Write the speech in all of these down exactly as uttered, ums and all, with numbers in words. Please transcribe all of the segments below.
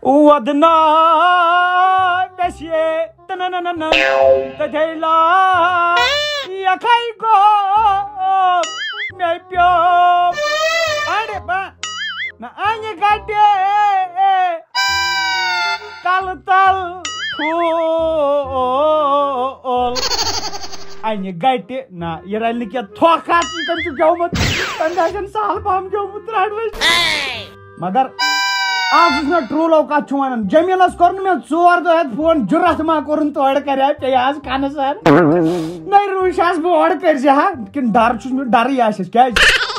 ودنا ویسے تنننن تدھیلا یکھے گو مے پیو اڑ با نہ انہِ گٹے کل تل ٹھول انہِ گٹہِ نہ یہ رلہِ نہٕ کینٛہہ تھۄکھ ہا ژٕ کٔمۍ چھُ گیومُت تٔمۍ آسن سہل پہم گیومُت ترٛٹھ وٕچھ مگر آز وٕچھ مےٚ ٹرٛولو کَتھ چھُ وَنان۔ جمیٖلَس کوٚر نہٕ مےٚ ژور دۄہ ہٮ۪تھ فون، جُرَتھ ما کوٚرُن تورٕ کَرِ ہا پیٚیہِ آز کَنَس اَتھ۔ نَے روٗش آز بہٕ اورٕ کٔرۍ زِ ہا، کِنہٕ ڈَر چھُس مےٚ ڈَرٕے آسٮ۪س۔ کیٛازِ؟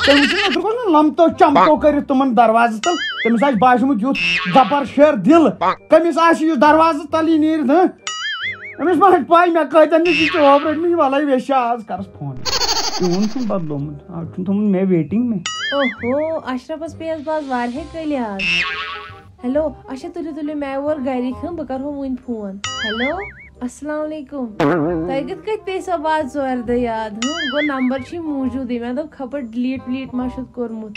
تٔمۍ وٕچھ نہ اوترٕ گوٚژھ نہ لَمتو چَمتو کٔرِتھ تِمَن دروازَس تَل۔ تٔمِس آسہِ باسیومُت یُتھ زَبر شیر دِل۔ کٔمِس آسہِ یُس دروازَس تَل یی نیٖرِتھ، ہہ؟ أمِس ما ہیٚکہِ پَے مےٚ کۭتیٛاہ نِش چھِ ٹٲپ رٔٹمٕتۍ، وَلَے ویٚچھِ آز کَرَس فون۔ چون چھُنہٕ بدلومُت، آ، چھُنہٕ تھوٚمُت مےٚ waiting میں۔ اوہو، اشرفس پیٚیس بہٕ آز واریاہے کٲلۍ یاد۔ ہیلو، اچھا تُلِو تُلِو مےٚ اور گرِکۍ ہن، بہٕ کرہو وُنۍ فون۔ ہیلو، السلام علیکم۔ تۄہہِ کِتھ کٔنۍ پیٚیہِ سۄ بہٕ آز ژورِ دۄہہِ یاد؟ ہُم، گوٚو نمبر چھُے موٗجوٗدٕے، مےٚ دوٚپ خبر delete ولیٹ ما چھُتھ کوٚرمُت۔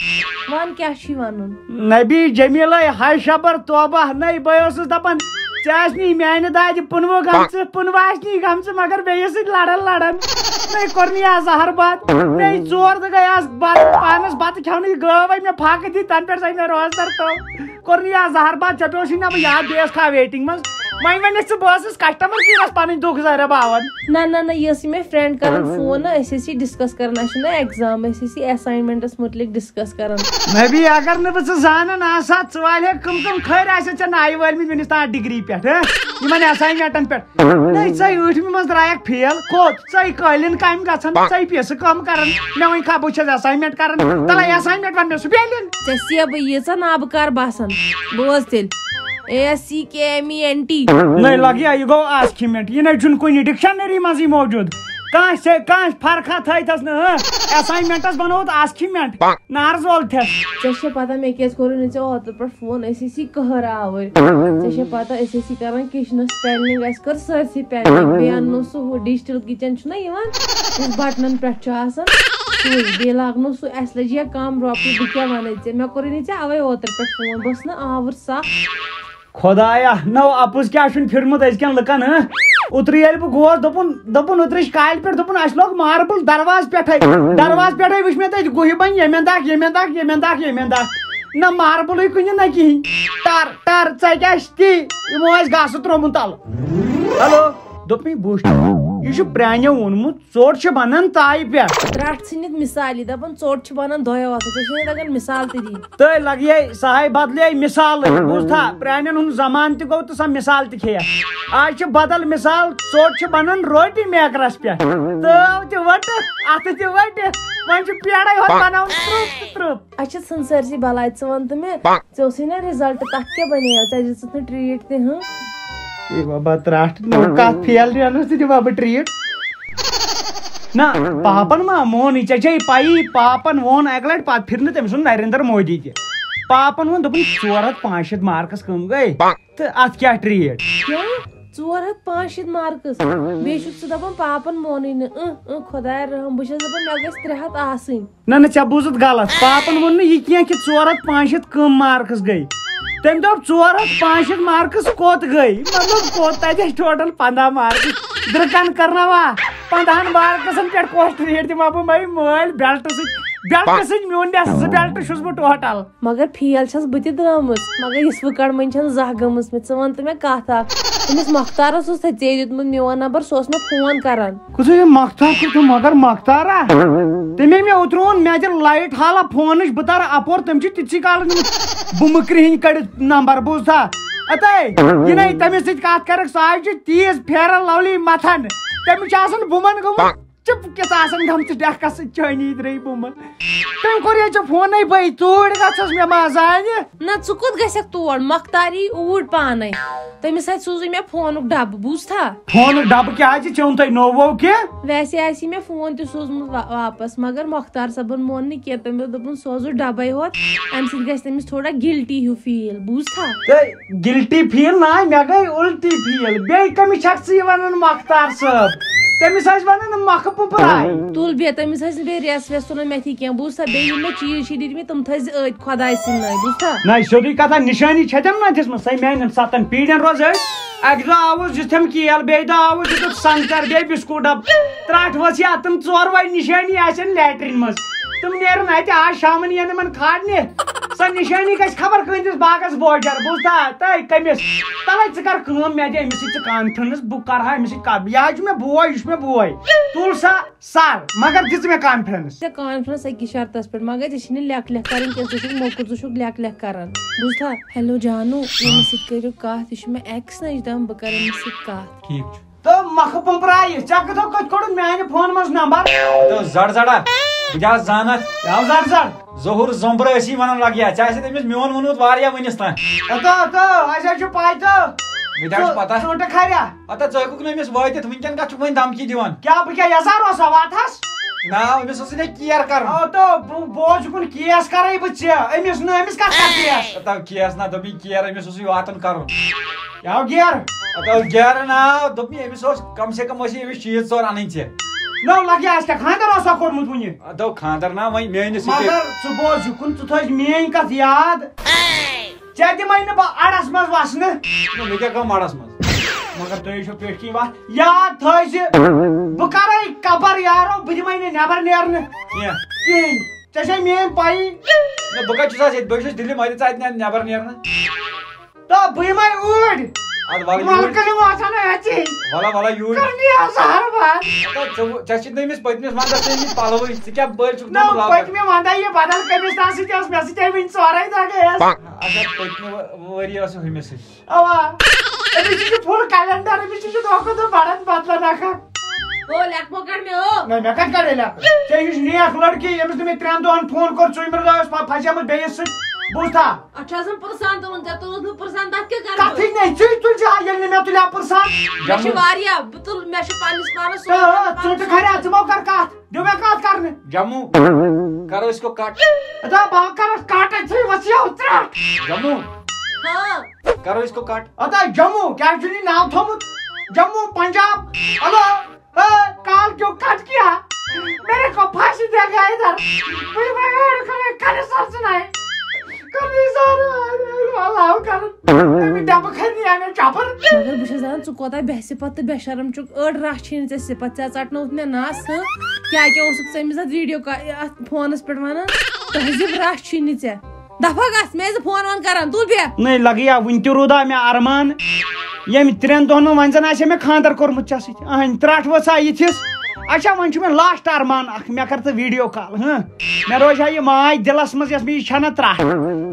وَن کیٛاہ چھُے وَنُن؟ نبی جمیلے ہاے شبر توبہ، نَے بہٕ اوسُس دپان ژےٚ آسہِ نہٕ میانہِ دادِ پُنوٕ گٔمژٕ، پُنوٕ آسہِ نہٕ گٔمژٕ، مگر بیٚیِس سۭتۍ لڑان لڑان۔ مےٚ کوٚر نہٕ یہِ زہر بتہٕ۔ مےٚ ژور دۄہ گٔے آز بتہٕ، پانس بتہٕ کھٮ۪ونٕے گٲو، وۄنۍ مےٚ پھاکہٕ دِتھ، تنہٕ پٮ۪ٹھ زاے مےٚ روزدر تو۔ کوٚر نہٕ یہِ زہر بتہٕ، ژےٚ پیوٚو نہ بہٕ یاد، بیٚیہِ ٲس کھا waiting منٛز۔ وۄنۍ ؤنِتھ ژٕ، بہٕ ٲسٕس customer careس پنٕنۍ دُکھ زاریا باوان۔ نہ نہ نہ، یہِ ٲس مےٚ friend کران فون، نہ أسۍ ٲسی discuss کران، اسہِ چھُنہ exam، أسۍ ٲسی assignmentس مُتعلق discuss کران۔ نبی، اگر نہٕ بہٕ ژٕ زانان آسہٕ ہا، ژٕ والہِ ہے کٕم کٕم کھٔرۍ آسہِ ژےٚ نایہِ وٲلمٕتۍ وٕنِس تام degree پٮ۪ٹھ، ہہ؟ یِمن assignmentن پٮ۪ٹھ۔ نَے، ژَے ٲٹھمہِ منٛز درٛایَکھ fail، کوٚت؟ ژَے قٲلیٖن کامہِ گژھان، ژَے پیسہٕ کٲم کران۔ مےٚ وۄنۍ کھا بہٕ چھَس assignment کران، تَلَے assignment وَن مےٚ سُہ بیلن۔ ژےٚ چھِ بہٕ ییٖژاہ نابکار باسان، بوز تیٚلہِ۔ A S C K M E N T۔ نَے لگیا، یہِ گوٚو assignment، یہِ نَے چھُنہٕ کُنہِ dictionary منٛزٕے موجود۔ کانٛہہ سے، کانٛہہ فرقہ تھٲیتَس نہٕ، ہہ؟ Assignmentس بنووُتھ assignment۔ نارٕ زول تھٮ۪س۔ ژےٚ چھےٚ پتہ مےٚ کیٛازِ کوٚرُے نہٕ ژےٚ اوترٕ پٮ۪ٹھ فون؟ أسۍ ٲسی قہر آوٕرۍ۔ ژےٚ چھےٚ پتہ أسۍ ٲسی کران kitchenس پینلنگ، اَسہِ کٔر سٲرسٕے پینلنگ۔ بیٚیہِ اَننو سُہ ہُہ digital kitchen چھُنہ یِوان، یُس بٹنن پٮ۪ٹھ چھُ آسان، سُے۔ بیٚیہِ لاگنو سُہ، اَسہِ لٔج یا کم رۄپیہِ، بہٕ کیٛاہ وَنَے ژےٚ؟ مےٚ کوٚرُے نہٕ ژےٚ اَوَے اوترٕ پٮ۪ٹھ فون، بہٕ ٲسٕس نہ آوُر سَکھ۔ خۄدایا، نو اپُز کیٛاہ چھُنہٕ پھِرمُت أزکٮ۪ن لُکن، ہہ؟ اوترٕ ییٚلہِ بہٕ گوس، دوٚپُن، دوٚپُن اوترٕچ کالہِ پٮ۪ٹھ، دوٚپُن، اَسہِ لوگ marble دروازٕ پٮ۪ٹھَے۔ دروازٕ پٮ۪ٹھَے وٕچھ مےٚ تَتہِ گُہہِ بَنہِ، ییٚمہِ اَندٕ اکھ، ییٚمہِ اَندٕ اکھ، ییٚمہِ اَندٕ اکھ، ییٚمہِ اَندٕ اکھ۔ نہ marble کُنہِ نہ کِہیٖنۍ۔ ٹر، ٹر، ژےٚ کیٛاہ چھِ تی؟ یِمو آسہِ گاسہٕ ترٛوومُت تَلہٕ۔ ہیلو، دوٚپمَے بوٗچھ، یہِ چھُ پرٛانیو ووٚنمُت، ژوٚٹ چھِ بَنان تایہِ پٮ۪ٹھ۔ ترٛٹھ ژھٕنِتھ مثالی، دَپان ژوٚٹ چھِ بَنان دۄیو اَتھو، ژےٚ چھے نہٕ تَگان مثال تہِ دِنۍ۔ تہٕ لگہِ سہے بدلے مثال، بوٗزتھا، پرٛانٮ۪ن ہُنٛد زمانہٕ تہِ گوٚو تہٕ سۄ مثال تہِ کھیٚیَکھ۔ آز چھِ بدل مثال، ژوٚٹ چھِ بنان روٹی میکرس پٮ۪ٹھ۔ تٲو تہِ ؤٹہٕ، اَتھٕ تہِ ؤٹہِ، وۄنۍ چھُ پیڑے ہوت بناوُن ترُپ تہٕ ترُپ۔ اچھا، ژھٕن سٲرسٕے بلاے، ژٕ وَن تہٕ مےٚ، ژےٚ اوسُے نا result، تَتھ کیٛاہ بنیو؟ ژےٚ دِژٕتھ نہٕ treat تہِ، ہٕنٛہ؟ اے بابا، ترٛٹھ، نوٚو کَتھ fail نیرنَس تہِ دِمہٕ ہا بہٕ treat۔ نہ، پاپن ما مونٕے، ژےٚ چھے پَیی، پاپن ووٚن اَکہِ لَٹہِ، پَتہٕ پھِر نہٕ تٔمۍ سُنٛد نریندر مودی تہِ۔ پاپن ووٚن، دوٚپُن، ژور ہَتھ پانٛژھ شیٖتھ marks کٕم گٔے؟ تہٕ اَتھ کیٛاہ treat؟ کیٛاہ؟ ژور ہَتھ پانٛژھ شیٖتھ marks؟ بیٚیہِ چھُکھ ژٕ دَپان پاپن مونٕے نہٕ۔ اۭں، اۭں، خۄدایا رحم، بہٕ چھَس دَپان مےٚ گژھِ ترٛےٚ ہَتھ آسٕنۍ۔ نہ، نہ، ژےٚ بوٗزُتھ غلط۔ پاپن ووٚن نہٕ یہِ کینٛہہ کہِ ژور ہَتھ پانٛژھ شیٖتھ کٕم marks گٔے۔ تٔمۍ دوٚپ، ژور ہَتھ پانٛژھ شیٖتھ marks کوٚت گٔے؟ مطلب، کوٚت؟ تَتہِ ٲسۍ total پنٛداہ marks۔ درٛکن کرناوا؟ پنٛدہَن marksن پٮ۪ٹھ کۄس treat دِمہٕ ہا بہٕ مےٚ مٲلۍ؟ belt سۭتۍ، belt سۭتۍ میون مےٚ زٕ belt چھُس بہٕ total۔ مگر fail چھَس بہٕ تہِ درٛامٕژ، مگر یِژھ وٕکڑ مٔنٛزۍ چھَنہٕ زانٛہہ گٔمٕژ مےٚ۔ ژٕ وَن تہٕ مےٚ کَتھ اَکھ، أمِس مۄختارَس اوس تَتہِ ژےٚ دیُتمُت میون number، سُہ اوس مےٚ فون کران۔ کُس یہِ مۄختار کُس چھُ؟ مگر مۄختارا، تٔمۍ مےٚ اوترٕ ووٚن، مےٚ دِ light حالا فونٕچ، بہٕ ترٕ اپور، تٔمۍ چھِ تِتسٕے کالس نِمٕژ بُمہٕ کرٛہِنۍ کٔڑِتھ number، بوٗزتھا؟ اتے، یہِ نے تٔمِس سۭتۍ کتھ کرکھ، سۄ آیہِ چھِ تیٖژ Fair and Lovely متھان، تٔمِس چھِ آسان بُمن گٔمٕژ چِپ کِژھ آسان گٔمژٕ ڈیکھس سۭتۍ چٲنی درٛے بُمن۔ تٔمۍ کوٚر ییٚتہِ ژےٚ فونٕے، بٔے توٗرۍ گژھس مےٚ ما زانہِ۔ نہ، ژٕ کوٚت گژھکھ تور؟ مۄختار یی اوٗرۍ پانے۔ تٔمِس اَتھِ سوٗزُے مےٚ فونُک ڈبہٕ، بوٗزتھا؟ فونُک ڈبہٕ کیٛاہ حظ چھِ؟ ژےٚ اوٚن تۄہہِ نوٚو ووٚو کینٛہہ؟ ویسے آسہِ مےٚ فون تہِ سوٗزمُت وا-، واپس، مگر مۄختار صٲبن مون نہٕ کینٛہہ۔ تٔمۍ دوٚپ، دوٚپُن، سوزُس ڈبے ہوت، اَمہِ سۭتۍ گژھِ تٔمِس تھوڑا guilty ہیوٗ feel، بوٗزتھا؟ تہٕ guilty feel نا، مےٚ گٔے اُلٹی feel۔ بیٚیہِ کٔمِس چھَکھ ژٕ یہِ وَنان مۄختار صٲب؟ تٔمِس ٲسۍ وَنان مۄکھٕ پُپراے۔ تُل بیٚیہِ، تٔمِس ٲسۍ نہٕ بیٚیہِ ریس ویس تُلان مےٚ تھی کینٛہہ، بوٗزتھا؟ بیٚیہِ یِم مےٚ چیٖز چھِ دِتمٕتۍ، تِم تھٲیزِ أتھۍ خۄداے سٕنٛدۍ نٲوۍ، بوٗزتھا؟ نہ، سیوٚدُے کَتھا، نِشٲنی چھےٚ تٔمۍ نہ دِژمٕژ، سۄے میٛانٮ۪ن سَتَن پیٖرٮ۪ن روزٕ أتھۍ۔ اَکہِ دۄہ آوُس، دِژٕتھَم کیل، بیٚیہِ دۄہ آوُس، دِژٕتھ سنٛگتر، بیٚیہِ بِسکوٗٹ ڈَبہٕ۔ ترٛٹھ ؤژھ یا تِم ژور وَے نِشٲنی آسن لیٹرِن منٛز۔ تِم نیرن اَتہِ آز شامَن یِن یِمَن کھارنہِ۔ سۄ نِشٲنی گژھِ خبر کۭتِس باغس بوجر، بوٗزتھا؟ تہٕ کٔمِس؟ تَلَے ژٕ کر کٲم، مےٚ دِ أمِس سۭتۍ ژٕ کانفرنس، بہٕ کرٕ ہا أمِس سۭتۍ کَتھ۔ یہِ حظ چھُ مےٚ بوے، یہِ چھُ مےٚ بوے۔ تُل سا سر، مگر دِژ مےٚ کانفرنس۔ ژےٚ کانفرنس أکِس شرطس پٮ۪ٹھ، مگر ژےٚ چھِنہٕ لیکھ لیکھ کرٕنۍ کینٛہہ، ژٕ چھُکھ موٚکُر، ژٕ چھُکھ لیکھ لیکھ کران، بوٗزتھا؟ ہیلو جانو، ییٚمِس سۭتۍ کٔرِو کَتھ، یہِ چھُ مےٚ ایکس نہ، یہِ چھُ دَپان بہٕ کرٕ أمِس سۭتۍ کَتھ۔ ٹھیٖک چھُ۔ تہٕ مۄکھٕ پُمپرایہِ، ژےٚ کِتھو کٔتھۍ کوٚڑُتھ میانہِ فونہٕ منٛز نمبر؟ تہٕ زڑ زڑا، بہٕ کیٛاہ زانتھ؟ کیٛاہ زڑ زڑ؟ ظہور زومبرٕ ٲسی ونان لگیا، ژےٚ آسہِ أمِس میون ووٚنمُت واریاہ ؤنِس تام۔ ہتو، ہتو، اَسہِ حظ چھُ پَے تہٕ۔ مےٚ تہِ حظ چھُ ژٕ-، پتہ۔ ژٕ ٹہٕ کھریا۔ ہتا ژٕ ہیوٚکُکھ نہٕ أمِس وٲتِتھ، وٕنکٮ۪ن کتھ چھُکھ وۄنۍ دھمکی دِوان؟ کیٛاہ بہٕ کیٛاہ یزار اوسا واتہس؟ نا، أمِس اوسُے نہٕ کیر کرُن۔ آ تو، بہٕ، بہٕ اوسُس یُکُن کیس کرے بہٕ ژےٚ، أمِس نہٕ، أمِس کتھ کر کیس؟ ہتا کیس نا، دوٚپُے کیر، أمِس اوسُے واتُن کرُن۔ کیٛاہ گیر؟ ہتا گیر نا، دوٚپُے أمِس اوس کم سے کم ٲسی أمِس چیٖز ژور انٕنۍ ژےٚ۔ نو لگیا اَسہِ کیٛاہ خانٛدر اوسا کوٚرمُت وُنہِ؟ ہتا خانٛدر نا، وۄنۍ میٲنِس سۭتۍ۔ مگر ژٕ بوز یُکُن، ژٕ تھٲیزِ میٲنۍ کتھ یاد۔ ژےٚ دِمَے نہٕ بہٕ اَڑَس منٛز وَسنہٕ۔ نہ، مےٚ کیٛاہ گوٚو مَڑَس منٛز؟ مگر تُہۍ چھِو پٮ۪ٹھۍ کِنۍ وَتھ۔ یاد تھٲیزِ، بہٕ کَرَے قبر یارو، بہٕ دِمَے نہٕ نٮ۪بَر نیرنہٕ کینٛہہ۔ کِہیٖنۍ۔ ژےٚ چھے میٛٲنۍ پَیی۔ نہ، بہٕ کَتہِ چھُس آز ییٚتہِ؟ بہٕ چھُس دِلہِ، مَتہِ ژَتہِ نٮ۪بَر نیرنہٕ۔ تہٕ بہٕ یِمَے اوٗرۍ۔ اَدٕ وَلہٕ یوٗرۍ۔ مَلکہٕ یِم آسَن اَتی۔ وَلہٕ، وَلہٕ یوٗرۍ۔ کَرنی آسہٕ ہر بار۔ اَدٕ ژٕ وۄ-، ژےٚ چھِ نٔمِس پٔتمِس وَنٛدَس تھٲیمٕتۍ پَلوٕے، ژٕ کیٛاہ بٔلۍ چھُکھ نہ، تِم لاگان؟ پٔتمہِ وَنٛدَے یہِ بدل کٔمِس تام سۭتۍ ٲس، مےٚ سۭتۍ ہے وٕنہِ ژورَے دۄہ گٔیَس۔ اچھا، پٔتمہِ ؤ-، ؤری ٲسٕکھ ہُمِس سۭتۍ۔ اَوا، أمِس چھُ یہِ full calendar، أمِس چھُ یہِ دۄہ کھۄتہٕ دۄہ بَڑان بدلَن اَکھ اَکھ۔ او، لیکھمو کَڑ مےٚ، او۔ نہ، مےٚ کَتہِ کَڑے لیکھٕ؟ ژےٚ ہِش نیک لڑکی، ییٚمِس نہٕ مےٚ ترٛٮ۪ن دۄہَن فون کوٚر، ژٕ ییٚمِس دۄہَس پَ-، پھَسیمٕژ بیٚیِس سۭتۍ، بوٗزتھا؟ اَتھ چھُ آسان پٕرسان تُلُن، ژےٚ تُلُتھ نہٕ پٕرسان، تَتھ کیٛاہ کَرٕ بہٕ؟ کَتھٕے نہٕ، ژٕے تُلۍ زِ ہا، ییٚلہِ نہٕ مےٚ تُلہِ ہا پٕرسان۔ مےٚ چھِ واریاہ، بہٕ تُلہٕ، مےٚ چھُ پنٛنِس پانَس تہٕ سورُے پَنُن ژٕ تہِ پانَس کھریا، ژٕ مہ کَر کَتھ، دِ مےٚ کَتھ کَرنہٕ۔ جموں، کرو اس کو کٹ۔ ادا بہٕ کَرَس کَٹ، ژٕے وَسیو ترٛٹھ۔ جموں، ہاں۔ کرو اس کو کٹ۔ ادا جموں، کیٛاہ چھُ یہِ ناو تھوٚمُت؟ جموں، پنجاب۔ ہلو۔ اے، کال کیوں کٹ کیا؟ میرے کو پھانسی دے گا ادھر۔ مجھے بغیر کھڑے کھڑے سر سنائے۔ کبھی سر اللہ کرن۔ تٔمۍ ڈبہٕ کھٔتۍ نہٕ یعنی چپر۔ مگر بہٕ چھَس دَپان، ژٕ کوتاہ بے صفت تہٕ بے شرم چھُکھ۔ أڑ رَچھ چھے نہٕ ژےٚ صفت، ژےٚ ژَٹنووُتھ مےٚ نَس، ہہ؟ کیٛاہ کیٛاہ اوسُکھ ژےٚ أمِس اَتھ ویٖڈیو کا-، اَتھ فونَس پٮ۪ٹھ وَنان؟ تہذیٖب رَچھ چھُے نہٕ ژےٚ۔ دفعہ گژھ، مےٚ ٲسۍ فون وون کران، تُل بیٚہہ۔ نٔے لگیا، وُنہِ تہِ روٗدا مےٚ ارمان۔ ییٚمہِ ترٛٮ۪ن دۄہن منٛز وۄنۍ زن آسہِ ہے مےٚ خانٛدر کوٚرمُت ژےٚ سۭتۍ۔ اہنۍ ترٛٹھ ؤژھ ہا یِتھِس۔ اچھا، وۄنۍ چھُ مےٚ لاسٹ ارمان اکھ، مےٚ کر ژٕ ویٖڈیو کال، ہاں؟ مےٚ روزِ ہا یہِ ماے دِلس منٛز، یۄس مےٚ یہِ چھےٚ نہ ترٛٹھ۔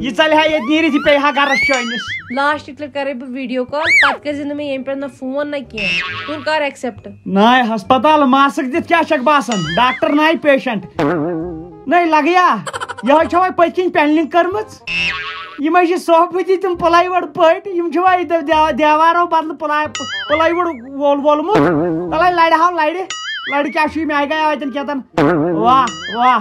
یہِ ژلہِ ہا ییٚتہِ نیٖرِتھ، یہِ پیٚیہِ ہا گرس چٲنِس۔ لاسٹ لٹہِ کرے بہٕ ویٖڈیو کال، پتہٕ کٔرۍ زِ نہٕ مےٚ ییٚمہِ پٮ۪ٹھ نہ فون نہ کینٛہہ۔ تُل کر ایکسپٹ۔ ناے ہسپتال ماسک دِتھ کیٛاہ چھکھ باسان؟ ڈاکٹر ناے پیشنٹ۔ نٔے لگیا، یہے چھوا پٔتۍ کِنۍ پینلنگ کٔرمٕژ؟ یِمے چھِ صحبتی تِم پلاے وُڈ پٲٹھۍ، یِم چھِ وۄنۍ دے-، دے-، دیوارو بدلہٕ پلاے، پلاے وُڈ وول وولمُت۔ تلے لڑِ ہاو لڑِ، لڑِ کیٛاہ چھُ یہِ میگا اَتٮ۪ن کیتن؟ واہ، واہ،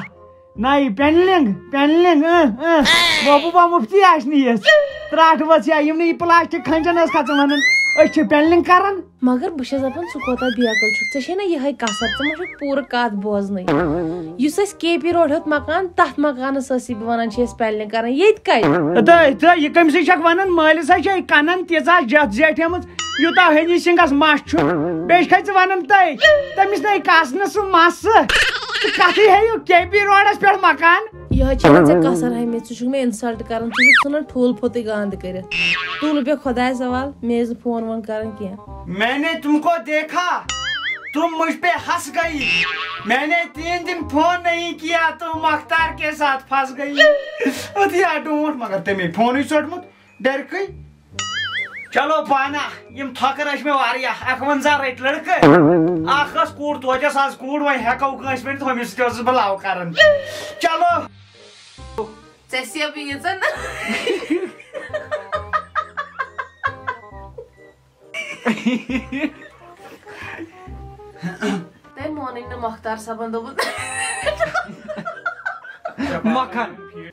نَے پینلنگ، پینلنگ، اۭں، اۭں، محبوبہ مفتی آسہِ نہٕ یِژھ۔ ترٛٹھ ؤژھ یا یِم نہٕ یہِ پلاسٹک کھنجن ٲس کھژان ونان، أسۍ چھِ پینلنگ کران۔ مگر بہٕ چھَس دَپان، ژٕ کوتاہ بیقٕل چھُکھ، ژےٚ چھے نہ یِہے کَسر، ژٕ ما چھُکھ پوٗرٕ کَتھ بوزنٕے؟ یُس اَسہِ کے پی روڈ ہیوٚت مکان، تَتھ مکانَس ٲسی بہٕ وَنان، چھِ أسۍ پینلِنٛگ کَران، ییٚتہِ کَتہِ؟ تہٕ، تہٕ یہِ کٔمۍ سٕے چھَکھ وَنان؟ مٲلِس ہَے چھے کَنَن تیٖژاہ جَتھ زیٹھیمٕژ، یوٗتاہ ہنی سِنگَس مَس چھُ۔ بیٚیہِ چھِ کھَژِ وَنان تٔے، تٔمِس نَے کَس نہٕ سُہ مَس۔ ژٕ کَتھٕے ہیٚیِو کے پی روڈَس پٮ۪ٹھ مکان؟ یِہے چھِ ژےٚ کَسر ہَمہِ، ژٕ چھُکھ مےٚ اِنسلٹ کَران، ژٕ چھُکھ ژھٕنان ٹھوٗل پھوٚتُے گانٛدٕ کٔرِتھ۔ تُل بیٚہہ خۄدایَس حوال، مےٚ ٲسۍ نہٕ فون وون کَران کینٛہہ۔ میں نے تم کو دیکھا، تم مجھ پہ ہنس گئی۔ میں نے تین دن فون نہیں کیا، تم مختار کے ساتھ پھنس گئی۔ اتھ یا ڈونٹ، مگر تمے فونُے ژوٚٹمُت ڈرکے۔ چلو پانا، یم تھکر ٲسۍ مےٚ واریاہ، اکھ ونزا رٔٹۍ لڑکہٕ، اکھ ٲس کوٗر، توتہِ ٲس آز کوٗر، وۄنۍ ہٮ۪کو کٲنٛسہِ ؤنِتھ، ہُمِس سۭتۍ اوسُس بہٕ love کران۔ چلو۔ ژےٚ سیب ییٖژاہ نہ۔ تٔمۍ مونٕے نہٕ مۄختار صٲبن دوٚپُن۔ مۄکھن۔